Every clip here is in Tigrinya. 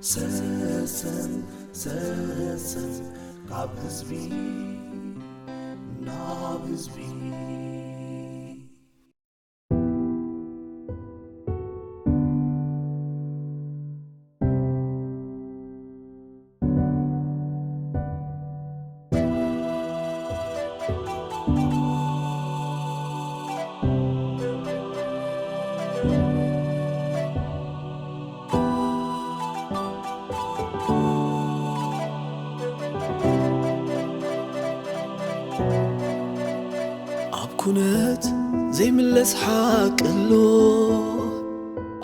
ሰሰን ሰሰን ካብ ህዝቢ ናብ ህዝቢ። ኣብ ኩነት ዘይምለስ ሓቂ ኣሎ፣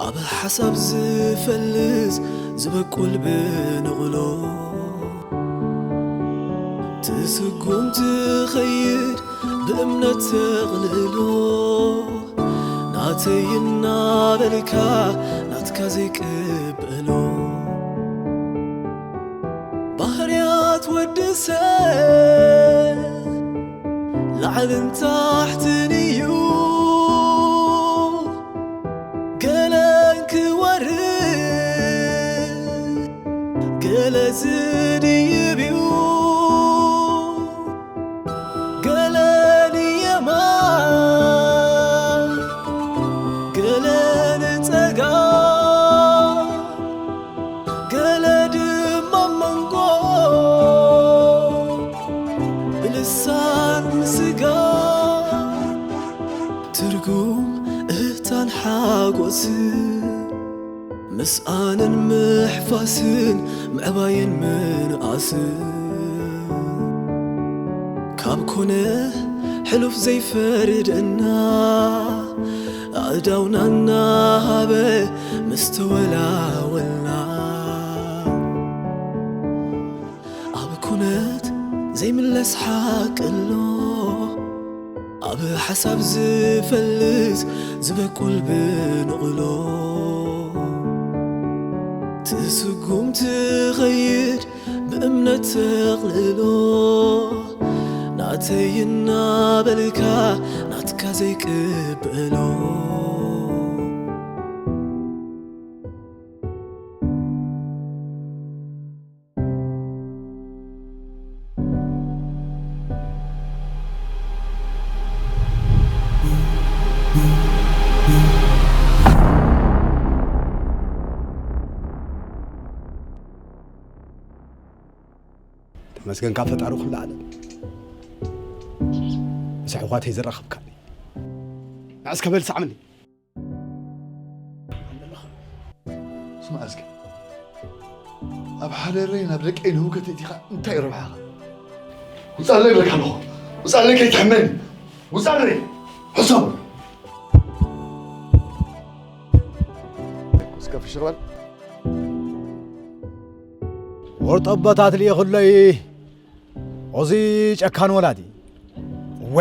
ኣብ ሓሳብ ዝፈልስ ዝበቁል ብንቕሎ። ትስጉም ትኸይድ ብእምነት ተቕልሎ፣ ናተይ እናበልካ ናትካ ዘይቅበሎ። ባህርያት ወዲ ሰብ ላዕልን ታሕትን እዩ፣ ገለ ክወርድ ገለ ዝድይብ እዩ። ገለ ንየማን ገለ ንጸጋም ገለ ድማ መንጎ ብልሳን ምስጋም። ትርጉም እህታን ሓጎስን ምስኣንን ምሕፋስን ምዕባይን ምንኣስን ካብ ኮነ ሕሉፍ ዘይፈርደና ኣእዳውና እናሃበ ምስ ተወላወልና ኣብ ኩነት ዘይምለስ ሓቂ ኣሎ ኣብ ሓሳብ ዝፈልስ ዝበቁል ብንቕሎ ትስጉም ትኸይድ ብእምነት ተቕልሎ ናተይ እናበልካ ናትካ ዘይቅበሎ። ተመስገን ካብ ፈጣሪ ኩሉ ዓለም። ምስ ኣሕዋተይ ዘራኸብካኒ። ንዕስከ በል ሳዕምኒ። ስማዕ እስከ፣ ኣብ ሓደረይ ናብ ደቀይ ንህውከት እቲኻ እንታይ ረብሓኻ? ውጻለይ እብለካ ኣለኹ። ውጻለይ ከይትሕመኒ። ውጻለይ። ሕሰብ። እስከ ፍሽር በል። ወርጠ ኣቦታት ልኢኹለይ። እዚ ጨካን ወላዲ። እወ፣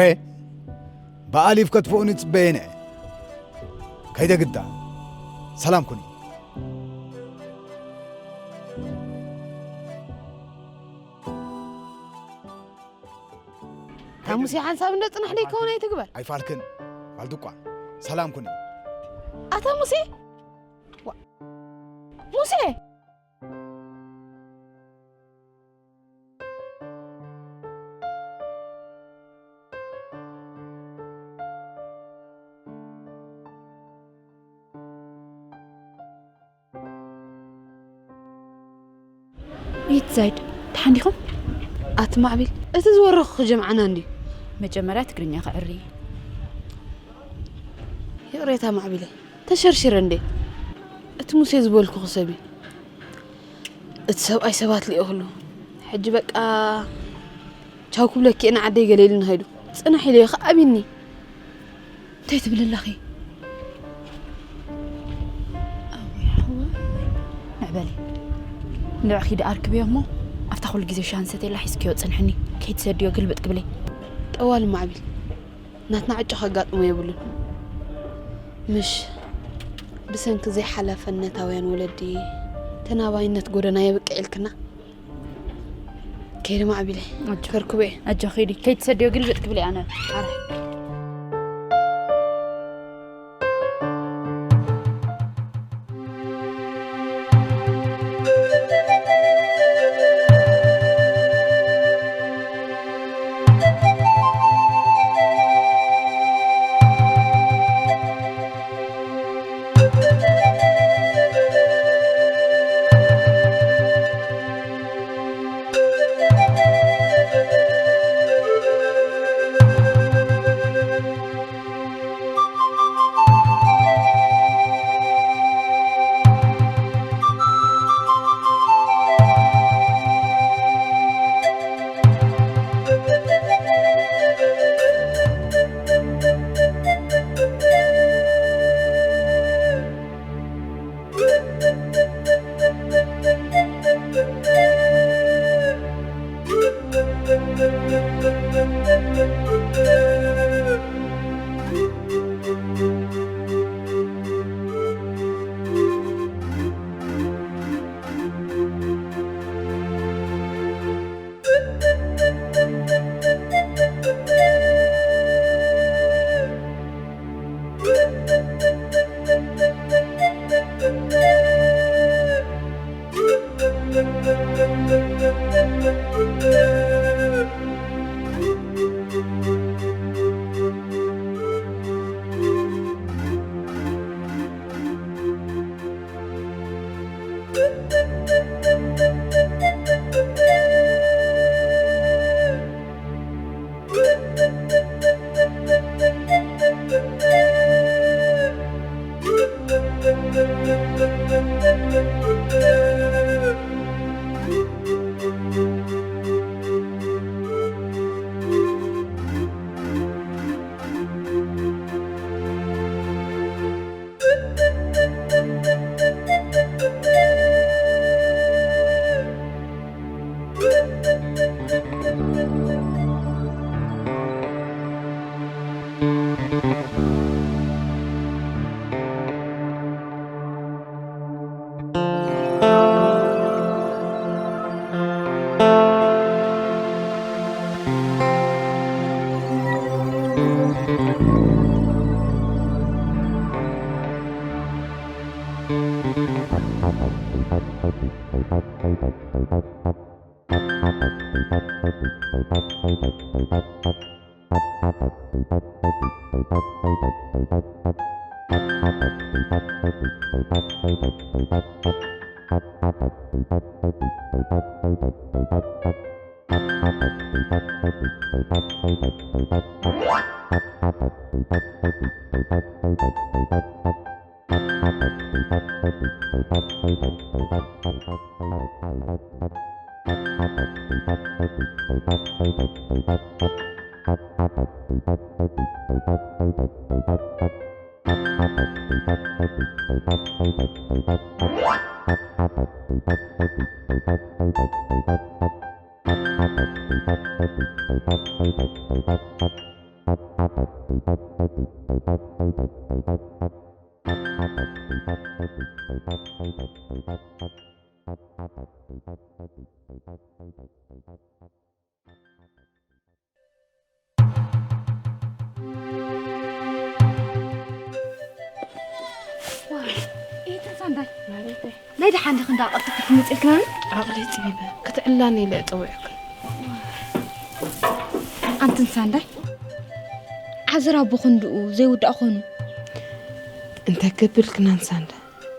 ብኣሊፍ ከጥፍኡኒ ጽበየነ። ከይደ ግዳ። ሰላም ኩኒ። ካብ ሙሴ ሓንሳብ እንደ ጽናሕ ደይከውን ኣይትግበር። ኣይፋልክን፣ ፋልድቋ። ሰላም ኩኒ። ኣታ ሙሴ! ዋ-፣ ሙሴ! ኢት ዛይድ፣ ደሓን ዲኹም? ኣቲ ማዕቢል፣ እቲ ዝወረኹኺ ጀምዓና እንድዩ። መጀመርያ ትግርኛ ክዕሪ። ይቕሬታ ማዕቢለይ፣ ተሸርሺረ እንዴ? እቲ ሙሴ ዝበልኩኺ ሰብ እዩ። እቲ ሰብኣይ ሰባት ልኢኹሉ። ሕጂ በቃ ቻው ክብለኪ እየ ንዓደይ ገለ ኢሉኒ ከይዱ። ጽናሕ ኢለዮ ከኣ ኣቢኒ። እንታይ ትብሊ ኣለኺ? ኣወይ ሓወይ። ንዕበሊ። ንዕኺ ደኣ ኣርክብዮ እሞ ኣብታ ኩሉ ግዜ ሻሂ ንሰትየላ ሒዝክዮ ጽንሕኒ። ከይትሰድዮ ግልብጥ ክብለይ። ጠዋሊ ማዕቢል። ናትና ዕጮ ከጋጥሞ የብሉን። ምሽ ብሰንኪ ዘይሓላፍነታውያን ወለዲ ተናባይነት ጎደና የብቅዕ ኢልክና። ከይደ ማዕቢለ ኣጆ። ከርክቦ እየ። ኣጆ ኺዲ። ከይትሰድዮ ግልብጥ ክብል እየ ኣነ። ኣረ። ዋይ፣ ኢትንሳ እንታይ? ማለተይ? ናይ ደሓን ዲኺ እንዳ ቀልጥፍኪ ትመጽልክናኒ? ዓቕለይ ጽቢበ፣ ክትዕላኒ ኢለ እጸውዕክን። ኣንትንሳ እንታይ? ዓዘር ኣቦ ክንድኡ ዘይውዳእ ኾኑ። እንታይ ክብል ክናንሳ እንዳ?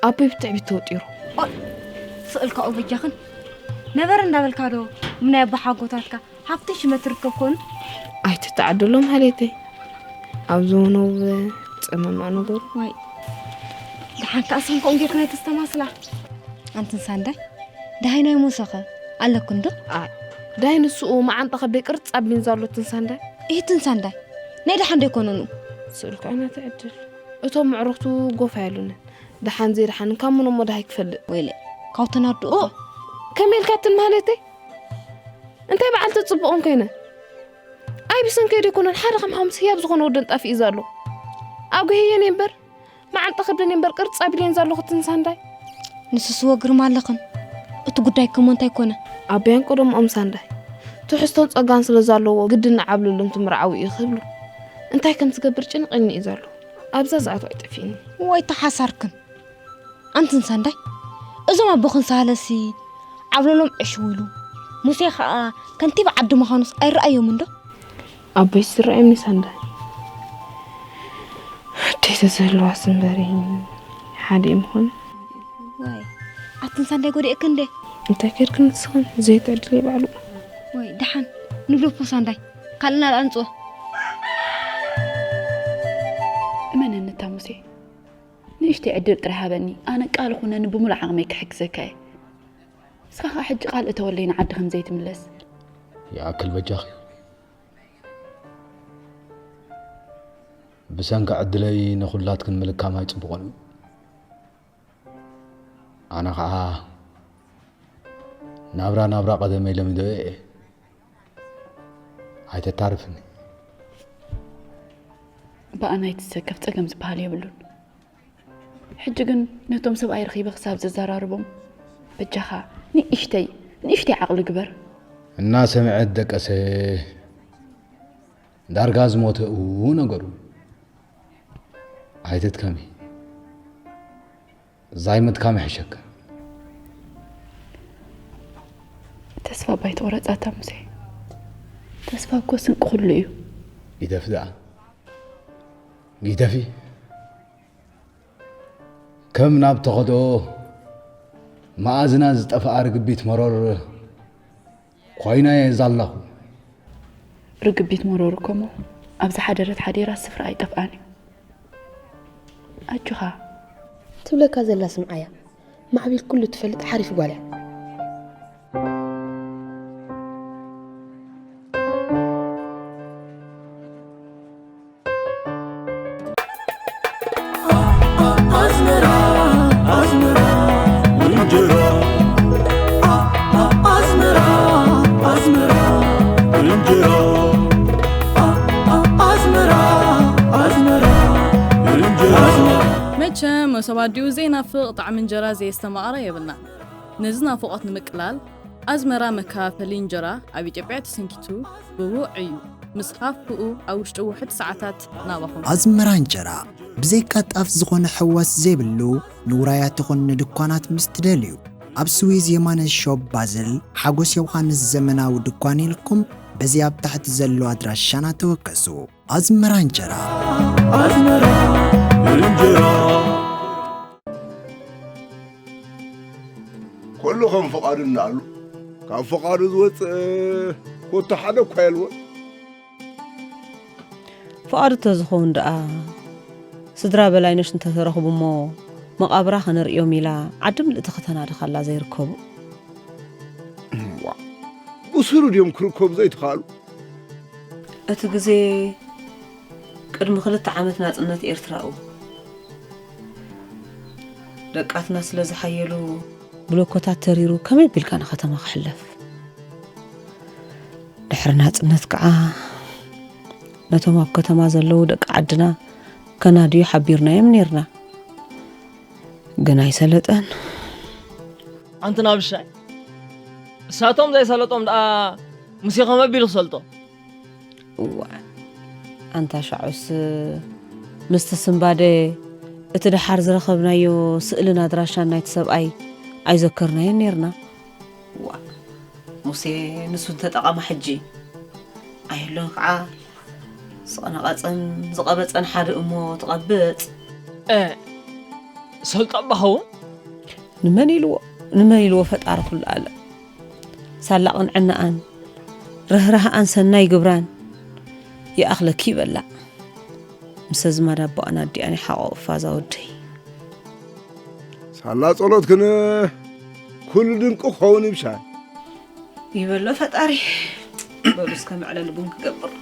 ኣቦይ ብትዕቢት ተወጢሩ። ኦ፣ ስቕልካኡ በጃኽን። ነበረ እንዳበልካ ዶ፣ ምናይ ኣቦ ሓጎታትካ ሃብትን ሽመት ትርከብ ኮኑ? ኣይትተዓደሎም ሃሌተይ። ኣብ ዘውነው ጸመማ ነገሩ። ዋይ፣ ደሓን ከኣ ሰንኮም ጌርክና ኣይተስተማስላ። ኣንትን ሳንዳይ፣ ደሃይ ናይ ሞሰኸ ኣለኩን ዶ? ኣይ፣ ደሃይ ንስኡ መዓንጣ ከበይ ቅርጽ ኣቢን ዘሎትን ሳንዳይ? ኢህትን ሳንዳይ፣ ናይ ደሓን ዶ ኣይኮነኑ? ስእልካ ኢና ትዕድል። እቶም ምዕሩኽቱ ጎፋ ያሉንን። ደሓን ዘይደሓን ካብ ምኖሞ ደሃይ ክፈልጥ? ወይለ፣ ካብ ተናድኡ ኦ፣ ከመይ ኢልካ ትማለተይ? እንታይ በዓልቲ ጽቡቕን ኮይነ? ኣይ ብሰንከይ ዶ ኣይኮነን ሓደ ከም ሓሙስ ህያብ ዝኾነ ወደን ጠፊኡ ዘሎ። ኣጉህየን እምበር፣ መዓንጠ ከብደን እምበር ቅርጽ ኣቢለን ዘለኹ ትንሳንዳይ። ንስስዎ ግርማ ኣለኽን። እቲ ጉዳይ ከሞ እንታይ ኮነ? ኣቦያን ቀደምኦም ሳንዳይ። ትሕዝቶን ጸጋን ስለ ዘለዎ ግድን ንዓብለሎም ትምርዓው እዩ ክብሉ። እንታይ ከም ዝገብር ጭንቕ ኢልኒ እዩ ዘሎ። ኣብዛ ሰዓት ኣይጠፊእኒ። ወይ ተሓሳርክን። ኣንትን ሳንዳይ፣ እዞም ኣቦኽን ሳህለሲ ዓብለሎም ዕሽው ኢሉ፣ ሙሴ ኸኣ ከንቲባ ዓዲ ምዃኑስ ኣይረኣዮምን ዶ? ኣቦይስ ዝረኣየኒ ሳንዳይ። ኣደይ ተዝህልዋስ እምበሪ ሓደ ምኾነ። ዋይ፣ ኣትን ሳንዳይ ጎዲእክን እንዴ? እንታይ ከድክን ንስኽን ዘይትዕድልይ ባዕሉ። ወይ፣ ደሓን፣ ንግደፎ ሳንዳይ፣ ካልእና ደኣ ንጽወ። እመነኒ እታ ሙሴ። ንእሽተይ ዕድል ጥራይ ሃበኒ፣ ኣነ ቃል ኹነኒ ብምሉእ ዓቕመይ ክሕግዘካ እየ። ንስኻ ኸኣ ሕጂ ቃል እተወለይ ንዓዲ ከም ዘይትምለስ። ይኣክል በጃኺ። ብሰንኪ ዕድለይ ንኹላትክን ምልካም ኣይጽቡቕን እዩ። ኣነ ኸኣ ናብራ ናብራ ቀደመይ ለሚደዮ እየ። ኣይተታርፍኒ። ብኣና ኣይትሰከፍ፣ ጸገም ዝበሃል የብሉን። ሕጂ ግን ነቶም ሰብኣይ ረኺበ ክሳብ ዘዘራርቦም፣ በጃኻ ንእሽተይ፣ ንእሽተይ ዓቕሊ ግበር። እናሰምዐ ደቀሰ። ዳርጋ ዝሞተ እው ነገሩ። ኣይትድከሚ። ዛይመትካ ምሕሸካ። ተስፋ ባይትቑረጽ ኣታ ሙሴ። ተስፋ እኮ ስንቂ ኩሉ እዩ። ግደፊ ደኣ። ግደፊ። ከም ናብ ተኸድኦ መኣዝና ዝጠፍኣ ርግቢት መሮር ኮይና እየ ዛላኹ። ርግቢት መሮር እኮ እሞ ኣብ ዝሓደረት ሓዲራ ስፍራ ኣይጠፍኣን እዩ። ኣጆኻ። ትብለካ ዘላ ስምዓያ። ማዕቢል ኩሉ ትፈልጥ ሓሪፍ ጓል እያ። ኣዝመራ ኣዝመራ እንጀራ ኣዝመራ ኣዝመራ እንጀራ ኣዝመራ ኣዝመራ እንጀራ መቸም መሶብ ኣዲኡ ዘይናፍቕ ጣዕሚ እንጀራ ዘየስተማቐረ የብልናን። ነዚ ናፍቖት ንምቅላል ኣዝመራ መከፋፈሊ እንጀራ ኣብ ኢትዮጵያ ተሰንኪቱ ብውዕ እዩ። ምስ ሃፍኡ ኣብ ውሽጢ ውሑድ ሰዓታት ናባኹም። ኣዝመራ እንጀራ ብዘይካ ጣፍ ዝኾነ ሕዋስ ዘይብሉ ንውራያት ይኹን ንድኳናት ምስ ትደልዩ ኣብ ስዊዝ የማነ ሾፕ ባዝል ሓጎስ ዮውሃንስ ዘመናዊ ድኳን ኢልኩም በዚ ኣብ ታሕቲ ዘሎ ኣድራሻና ተወከሱ። ኣዝመራ እንጀራ። ኣዝመራ እንጀራ ኩሉ ከም ፍቓዱ እናኣሉ ካብ ፍቓዱ ዝወፅእ ኮታ ሓደ እኳ የልቦን። ፍቓዱ ተዝኸውን ደኣ ስድራ በላይነሽ እንተተረኽቡ እሞ መቓብራ ከነርእዮም ኢላ ዓዲ ምልእቲ ከተናድኻ ኣላ ዘይርከቡ። ብስሩ ድዮም ክርከቡ ዘይተኻእሉ? እቲ ግዜ ቅድሚ ክልተ ዓመት ናጽነት ኤርትራ እው ደቃትና ስለ ዝሓየሉ ብሎኮታት ተሪሩ ከመይ ቢልካ ንከተማ ክሕለፍ? ድሕሪ ናጽነት ከዓ ነቶም ኣብ ከተማ ዘለዉ ደቂ ዓድና ከናድዩ ሓቢርናዮም ኔርና። ግን ኣይሰለጠን። ኣንቲ ናብሻይ እሳቶም ዘይሰለጦም ደኣ ሙሴ ከመ ቢሉ ክሰልጦ? እዋ ኣንታ ሻዑስ ምስቲ ስምባደ እቲ ደሓር ዝረኸብናዮ ስእልን ኣድራሻን ናይቲ ሰብኣይ ኣይዘከርናዮን ኔርና። እዋ ሙሴ ንሱ እንተጠቐማ ሕጂ ኣየሎን ከዓ ዝቐነቐፀን ዝቐበፀን ሓደ እሞ ትቐብፅ። እ ሰልጦ ኣባኸውን ንመን ኢልዎ ንመን ኢልዎ ፈጣሪ ኩሉ ኣለም። ሳላ ቅንዕናኣን ርህራህኣን ሰናይ ግብራን ይኣኽለኪ ይበላ። ምስ ኣዝማድ ኣቦኣን ኣዲኣን ይሓቐቑ ፋዛ ወደይ። ሳላ ጸሎትክን ኩሉ ድንቂ ክኸውን ይብሻል። ይበሎ ፈጣሪ። በሉ እስከ መዕለሊ ቡን ክገብር።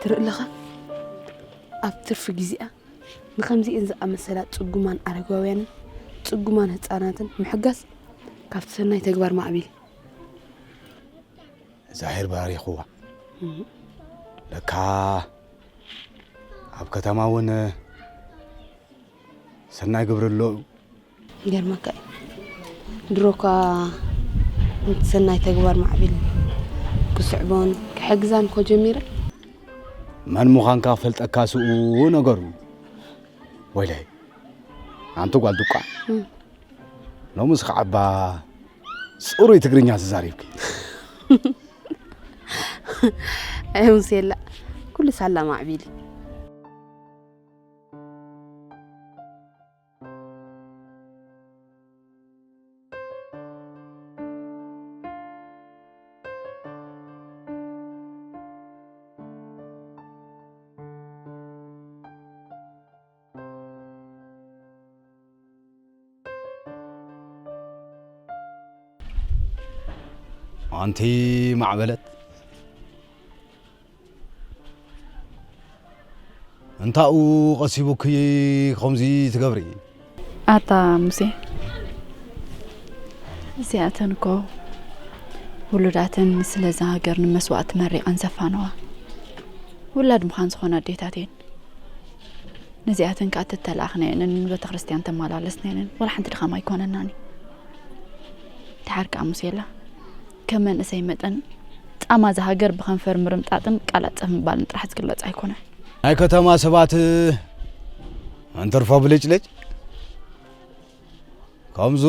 ትርኢ ኣለኻ ኣብ ትርፊ ግዜኣ ንኸምዚኤን ዝኣመሰላ ጽጉማን ኣረጋውያንን ጽጉማን ህጻናትን ምሕጋዝ ካብቲ ሰናይ ተግባር ማዕቢል። ዛሄር ባሪኽዋ ለካ ኣብ ከተማ እውን ሰናይ ግብሪ ኣሎ። ይገርመካ እዩ ድሮ እኳ ነቲ ሰናይ ተግባር ማዕቢል ክስዕቦን ክሕግዛን እኮ ጀሚረ። መን ምዃንካ ክፈልጠካ ስኡ ነገሩ። ወይለይ ኣንቲ ጓል ድቋ ሎምስ ከዓባ ጽሩይ ትግርኛ ተዛሪብኪ። ኣይውንሴላ ኩሉ ሳላ ማዕቢሊ። ኣንቲ ማዕበለት፣ እንታኡ ቀሲቡኪ ከምዚ ትገብሪ? ኣታ ሙሴ፣ እዚኣተን እኮ ውሉዳተን ስለዛ ሃገር ንመስዋእቲ መሪቐን ዘፋነዋ ውላድ ምዃን ዝኾና ኣዴታት እየን። ነዚኣተን ከዓ ተተላእኽናየንን ንቤተ ክርስቲያን ተመላለስናየንን ወላ ሓንቲ ድኻም ኣይኮነናን እዩ። ድሓር ከዓ ሙሴላ ከም መንእሰይ መጠን ጻማ እዛ ሃገር ብኸንፈር ምርምጣጥን ቃላት ጸፍ ምባልን ጥራሕ ዝግለጽ ኣይኮነን። ናይ ከተማ ሰባት መንተርፎ ብልጭልጭ ከምዙ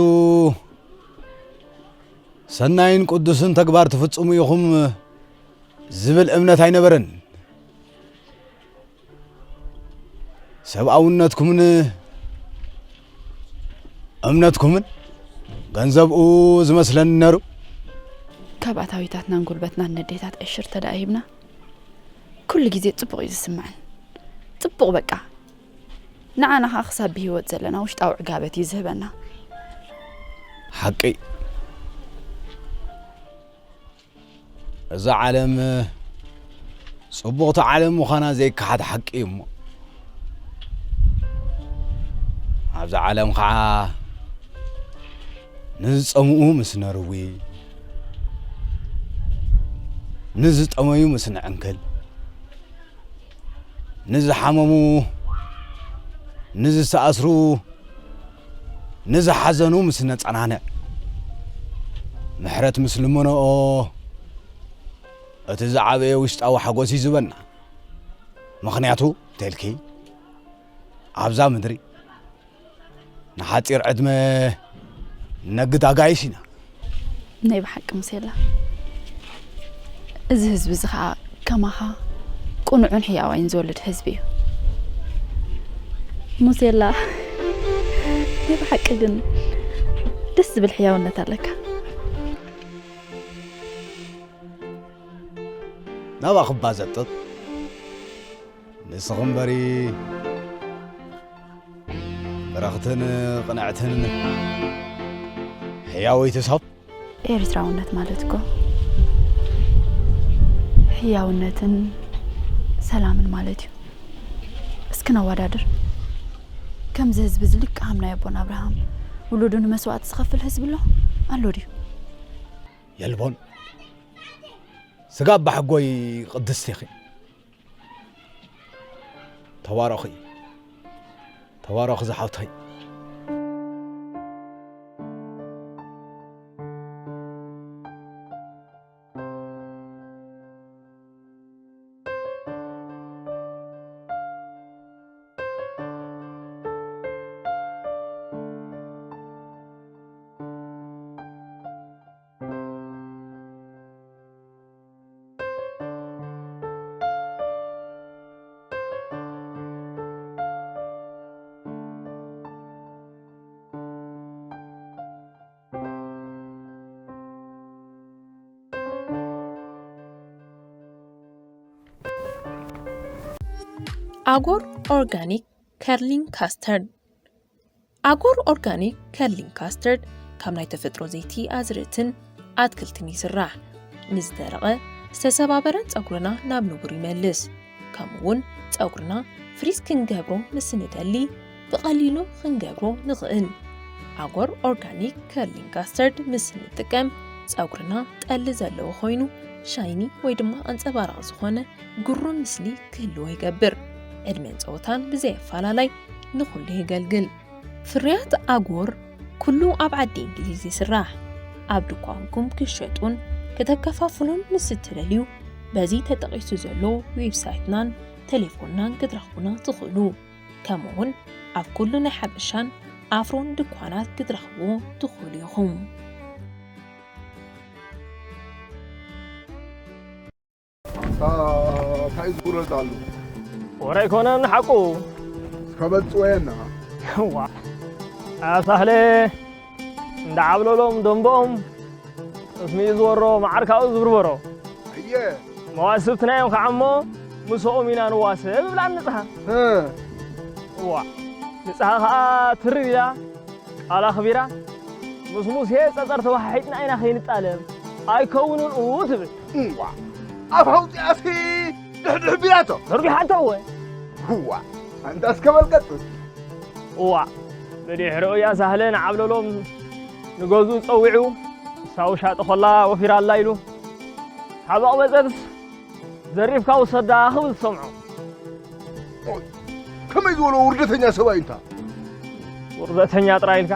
ሰናይን ቅዱስን ተግባር ትፍጽሙ ኢኹም ዝብል እምነት ኣይነበረን። ሰብኣውነትኩምን እምነትኩምን ገንዘብኡ ዝመስለኒ ነሩ። ካብ ኣታዊታትናን ጉልበትናን ነዴታት ዕሽር ተደኣ ሂብና ኩሉ ግዜ ጽቡቕ እዩ ዝስምዐን። ጽቡቕ በቃ ንዓና ኸዓ ክሳብ ብህይወት ዘለና ውሽጣዊ ዕጋበት እዩ ዝህበና። ሓቂ እዛ ዓለም ጽቡቕቲ ዓለም ምዃና ዘይከሓድ ሓቂ እዩ እሞ ኣብዛ ዓለም ኸዓ ንዝጸምኡ ምስ ነርዊ ንዝጠመዩ ምስ ንዕንክል ንዝሓመሙ ንዝተኣስሩ ንዝሓዘኑ ምስ ነጸናንዕ ምሕረት ምስ ልመንኦ እቲ ዝዓበየ ውሽጣዊ ሓጎስ እዩ ዝበና። ምኽንያቱ ተልኪ ኣብዛ ምድሪ ንሓፂር ዕድመ ነግድ ኣጋይሽ ኢና። ናይ ብሓቂ ሙሴላ፣ እዚ ህዝቢ እዚ ከዓ ከማኻ ቅኑዕን ሕያዋይን ዝወልድ ህዝቢ እዩ። ሙሴላ፣ ናይ ብሓቂ ግን ደስ ዝብል ሕያውነት ኣለካ። ናባኺ እባ ዘጥጥ ንስኺ እምበሪ ብርኽትን ቅንዕትን ሕያወይቲ ሰብ። ኤርትራውነት ማለት እኮ ሕያውነትን ሰላምን ማለት እዩ። እስኪ ነወዳድር። ከምዚ ህዝቢ እዚ ልክዓም ናይ ኣቦና ኣብርሃም ውሉዱ ንመስዋእቲ ዝኸፍል ህዝቢ ኣሎ ኣሎ ድዩ? የልቦን። ስጋ ኣባሕጎይ ቅድስቲ ኢኺ። ተባረኺ ተባረኺ ዝሓውተይ። ኣጎር ኦርጋኒክ ከርሊንግ ካስተርድ። ኣጎር ኦርጋኒክ ከርሊንግ ካስተርድ ካብ ናይ ተፈጥሮ ዘይቲ ኣዝርእትን ኣትክልትን ይስራሕ። ንዝደረቐ ዝተሰባበረ ጸጉርና ናብ ንቡር ይመልስ። ከምኡ እውን ጸጉርና ፍሪዝ ክንገብሮ ምስ ንደሊ ብቐሊሉ ክንገብሮ ንኽእል። ኣጎር ኦርጋኒክ ከርሊንግ ካስተርድ ምስ ንጥቀም ጸጉርና ጠሊ ዘለዎ ኮይኑ ሻይኒ ወይ ድማ ኣንጸባራቒ ዝኾነ ግሩም ምስሊ ክህልዎ ይገብር። ዕድመን ጸወታን ብዘይ ኣፈላላይ ንኹሉ የገልግል። ፍርያት ኣጎር ኩሉ ኣብ ዓዲ እንግሊዝ ይስራሕ። ኣብ ድኳንኩም ክሸጡን ከተከፋፍሉን ምስ እትደልዩ በዚ ተጠቒሱ ዘሎ ዌብሳይትናን ቴሌፎንናን ክትረኽቡና ትኽእሉ። ከምኡውን ኣብ ኩሉ ናይ ሓበሻን ኣፍሮን ድኳናት ክትረኽቡ ትኽእሉ ኢኹም። ኣታ እንታይ ዝውረድ ኣሎ? ወረ ኣይኮነን ሓቁ። ከበጽወየና። ዋ ኣሳህለ እንዳ ዓብለሎም ደንቦኦም እስሚ ዝወሮ መዓርካኡ ዝብርበሮ እየ መዋስብትና እዮም ከዓ እሞ ምስኦም ኢና ንዋሰብ እብላ ንጽሃ እ፣ ዋ ንጽሃ ከዓ ትርር ኢላ ቃል ኣኽቢራ ምስ ሙሴ ጸጸር ተወሓሒጥና ኢና ከይንጣለም ኣይከውንን ኡ ትብል እዋ ኣብ ሃውፂኣሲ ድሕድሕ ቢላቶ ዘርጊሓቶ እወ እዋ ኣንታ እስከበልቀጽ እዋ ብድሕሪኡ እያ ሳህለ ንዓብለሎም ንገዝኡ ጸዊዑ እሳ ውሻጢ ኮላ ወፊራ ኣላ ኢሉ ካብ ኣቕበጸትስ ዘሪፍካ ውሰዳ ክብል ትሰምዖ ከመይ ዝበሎ ውርደተኛ ሰብኣይ እንታ ውርደተኛ ጥራይ ኢልካ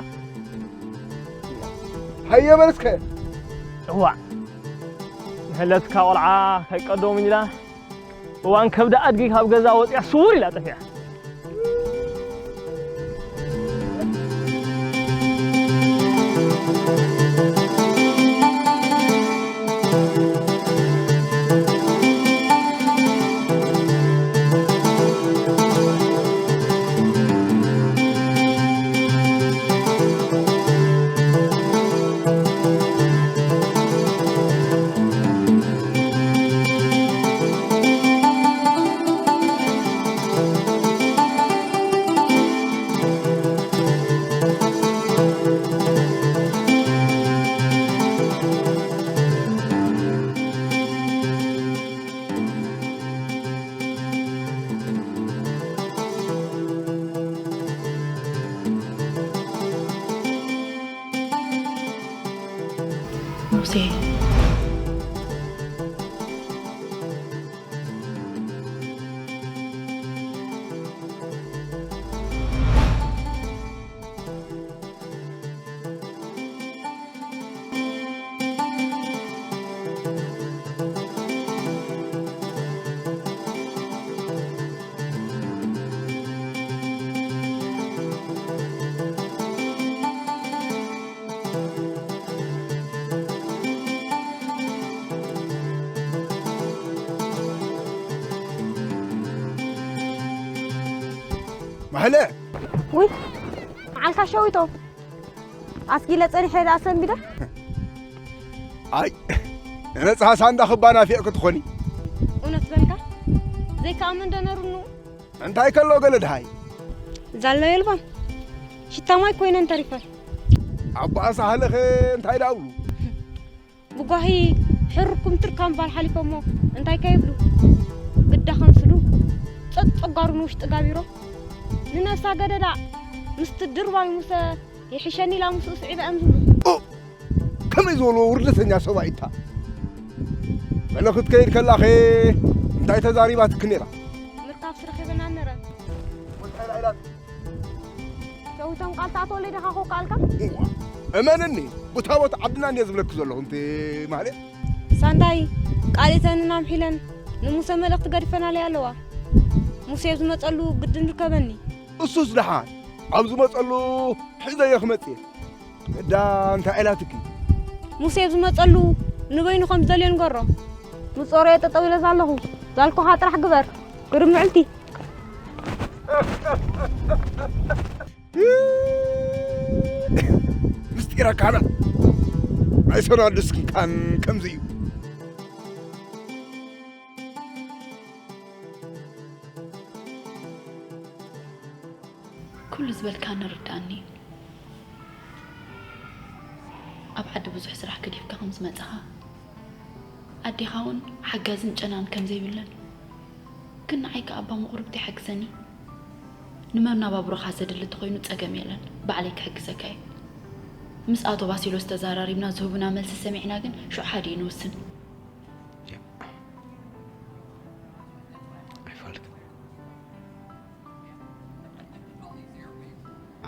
ሃየ በል እስከ እዋ ንሕለትካ ቆልዓ ከይቀደሙን ኢላ እዋን ከብዲ ኣድጊ ካብ ገዛ ወፂኣ ስውር ኢላ ጠፊኣ ሙሴ ማህለ ውይ መዓልካ ሸዊቶም ኣስጊለ ጸኒሐ ደኣ ሰንቢደ ኣይ ነነጽሃ ሳንዳ ክባ ናፊቕ ክትኾኒ እውነት በልካ ዘይከኣምን ደነሩኑ እንታይ ከሎ ገለ ድሃይ ዛሎ የልባን ሽታ ማይ ኮይነን ተሪፈን ኣቦኣ ሳህለኸ እንታይ ዳብሉ ብጓሂ ሕርኩም ትርካም ባል ሓሊፎሞ እንታይ ከይብሉ ግዳ ከምስሉ ጸጸጓሩ ንውሽጢ ጋቢሮ ንነብሳ ገደዳ ምስቲ ድርባይ ሙሰ ይሕሸኒ ኢላ ምስኡ ስዒባ እዮም ዝብሉ ከመይ ዝበልዎ ውርደተኛ ሰብኣይ እታ በለ ክትከይድ ከላኸ እንታይ ተዛሪባትክ ነይራ ምርካብ ስረኺበና ነረ ወልቃይላ ኢላት ሸዊቶም ቃል ተኣትወለይ ዲኻ ኮካ ኣልካ እዋ እመንኒ ብታቦት ዓድና እንድየ ዝብለኪ ዘለኹ እንተ ማህሌት ሳንዳይ ቃል እተንን ኣምሒለን ንሙሰ መልእኽቲ ገዲፈናለይ ኣለዋ ሙሴ ኣብ ዝመፀሉ ግድን ርከበኒ እሱስ ደሓን ኣብ ዝመፀሉ ሕዘዮ ክመፅእ እዳ እንታይ ኢላትኪ ሙሴ ኣብ ዝመፀሉ ንበይኑ ከም ዝደልዮ ንገሮ ምፀሮየ ጠጠው ኢለ ዘለኹ ዛልኩኻ ጥራሕ ግበር ግርም ምዕልቲ ምስጢረ ካህናት ናይ ሰናዱስ ክንካን ከምዚ እዩ ኩሉ ዝበልካኒ ርዳእኒ እዩ ኣብ ዓዲ ብዙሕ ስራሕ ገዲፍካ ከም ዝመጻኻ ኣዴኻ እውን ሓጋዝን ጨናን ከም ዘይብለን ግን ንዓይ ከኣ ኣባ ምቑርብቲ ይሓግዘኒ ንመናባብሮኻ ዘድሊ እንተኾይኑ ጸገም የለን ባዕለይ ክሕግዘካ እየ ምስ ኣቶ ባሲሎስ ተዛራሪብና ዝህቡና መልሲ ሰሚዕና ግን ሽዑ ሓዲኡ ንውስን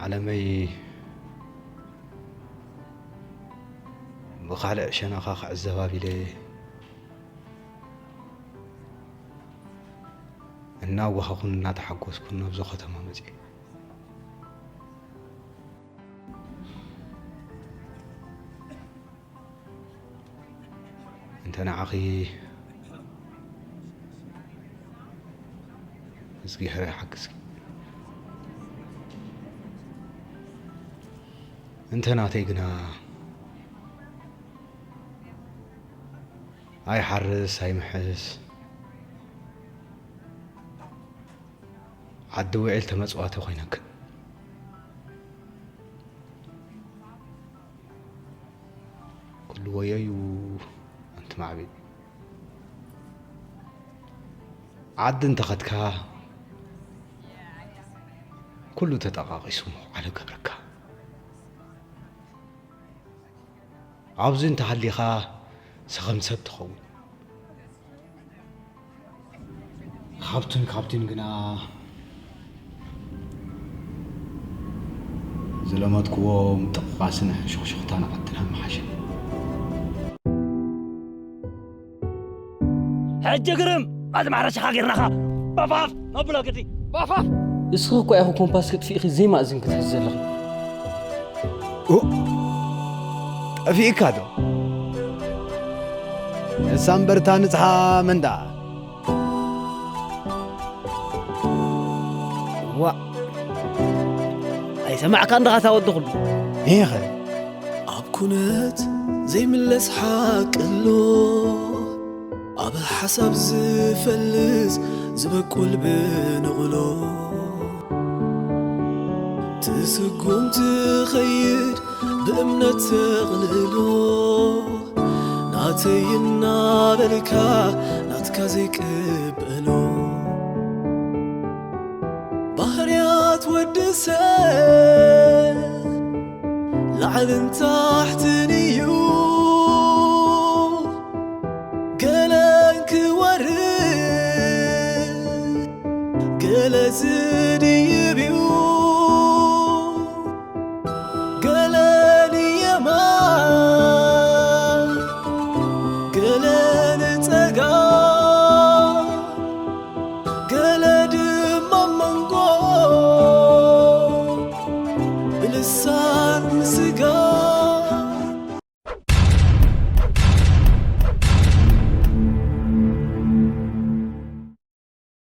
ዓለመይ ብኻልዕ ሸነኻ ክዕዘብ ኣቢለ እናወሃኹን እናተሓጎስኩን ናብዞ ከተማ መፅየ እንተ ንዓኺ እዝጊሄር ይሓግዝኪ። እንተ ናተይ ግና ኣይሓርስ ኣይምሕስ፣ ዓዲ ውዒል ተመጽዋቲ ኮይነክን። ኩሉ ወዮ እዩ ኣንቲ ማዕቢል። ዓዲ እንተኸድካ ኩሉ ተጠቓቒሱ ምውዓሉ ገብረካ። ኣብዚ እንተሃሊኻ ሰኸም ሰብ ትኸውን። ካብቱን ካብቱን ግና ዝለመድክዎም ጥቕቓስን ሕንሽኽሽኽታን ዓድና ምሓሸ። ሕጂ ግርም ኣቲ ማሕረሻኻ ጌርናኻ ባፋፍ ነብሎ ግዲ ባፋፍ እስኺ እኮ ኢኺ ኮምፓስ ክትፊእኺ ዘይማእዝን ክትሕዚ ዘለኺ። ጠፊእካ ዶ? ንሳ እምበርታ ንጽሓ መንዳ። ዋእ ኣይሰማዕካን ዲኻ እታ ወዲ ኩሉ። ኢኸ ኣብ ኩነት ዘይምለስ ሓቂ ኣሎ። ኣብ ሓሳብ ዝፈልስ ዝበቁል ብንቕሎ። ትስጉም ትኸይድ ብእምነት ተቕልሎ። ናተይ እናበልካ ናትካ ዘይቅበሎ። ባህርያት ወዲ ሰብ ላዕልን ታሕትን